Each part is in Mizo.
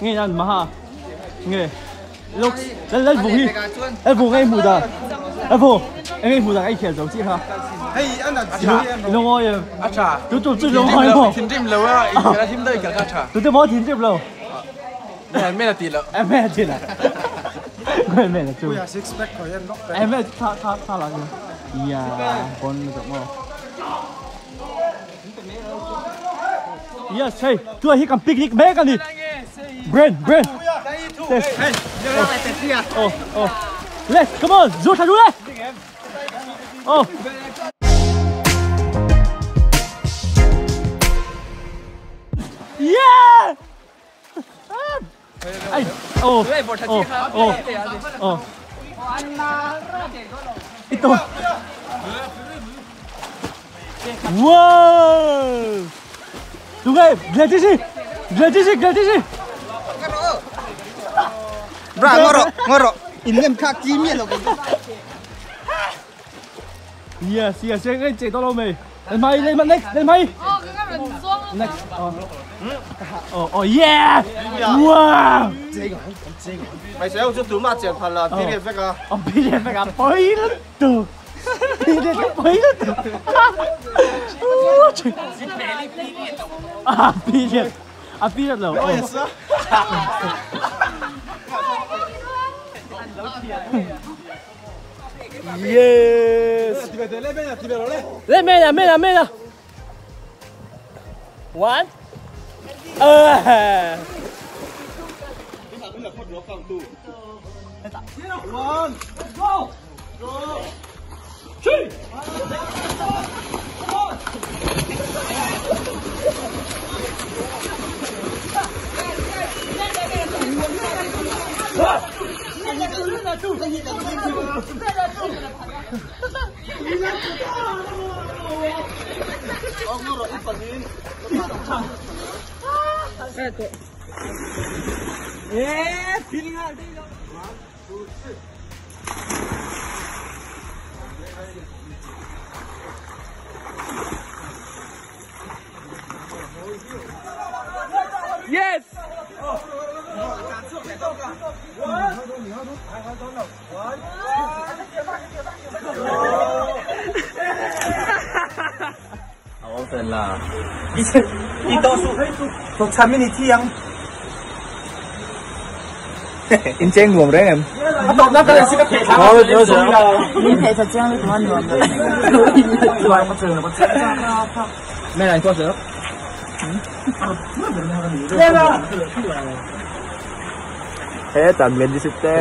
Nge nan maha nge looks lal lal bu hi lal bu ngai hmu da lal bu ngai hmu da ai khel zo chi kha hei an an chi lungoi em a tha tu tu chu lungoi mo thinrim lo a in khela him dai khel kha tha tu te mo thinrim lo me me la ti lo em me ti la me me la chu six pack ko yan nok em me tha tha tha la ya bon lo mo Yes, hey, tu hi kan picnic mek ani. Brand, brand. Yes. Oh, oh. Let's come on, zu tha zu le. Oh. Yeah! Ai, oh, oh, oh, oh. Ito. Wow! Đúng rồi, gladishi, gladishi, gladishi. Bra, ngoro, ngoro. In nem kha ki mi lo. Yes, yes, cái chạy到了没？你咪，你咪 next，你咪。哦，刚刚人装。 Next，哦，哦哦，yeah！哇！这个，这个。咪想出赌乜只拍啦？边啲识啊？哦，边啲识啊？背啦度，边啲背啦度。我去！啊，边啲啊边啲路。我也是。 Yes！来妹了，妹了，妹了。One，二。 One, go, go, 去。Yes! In chen luồng đấy em. Mẹ này qua sữa. Thế tạm biệt đi te,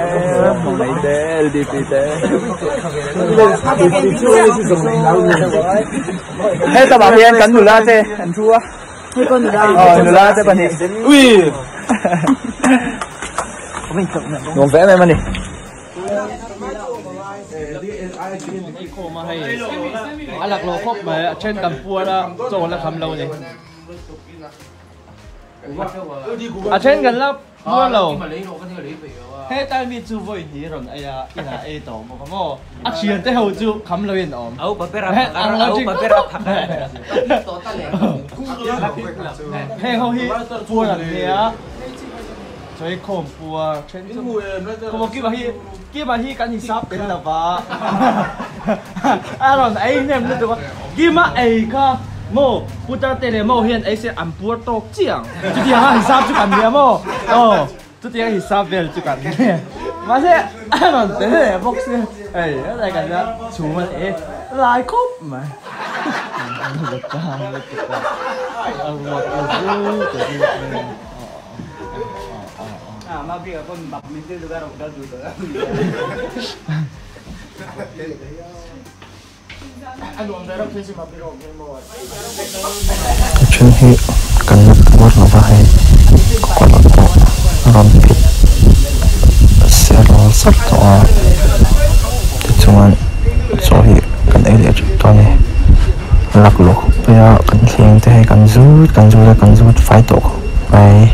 mày te, đi te. Thế tao bảo em cắn nụ la te, ăn chua. Ờ, nụ la te bạn nhỉ. Ui. Ngon vẽ em ăn đi. A lạc lô khop mai a then kan puar a chaw la kham lo ni a then kan la puar lo he tai mi chu voi ni ron ai a ina ei to mo ka mo a thian te ho chu kham lo in awm au papera au papera phak he ho hi puar an nia choi khom puar then chu ko ki ba hi ki ba hi kan hisap tel lova a ron ei nem lu tu ki ma ei kha mo puta te le mo hian ei se an puar tok chiang chu tiang a hisap chu kan nia mo oh chu tiang hisap vel chu kan nia ma se a ron te le bawk se ei lai kan la chu man e lai khop mai Then hi kan la puar lova hei coconut pawh a rawn phit se rawng zar tawh a tichuan chaw hi kan ei leh teuh tawh a ni laklawh khawp mai a kan thleng te hei kan zut kan zut a kan zut fai tawh khawp mai.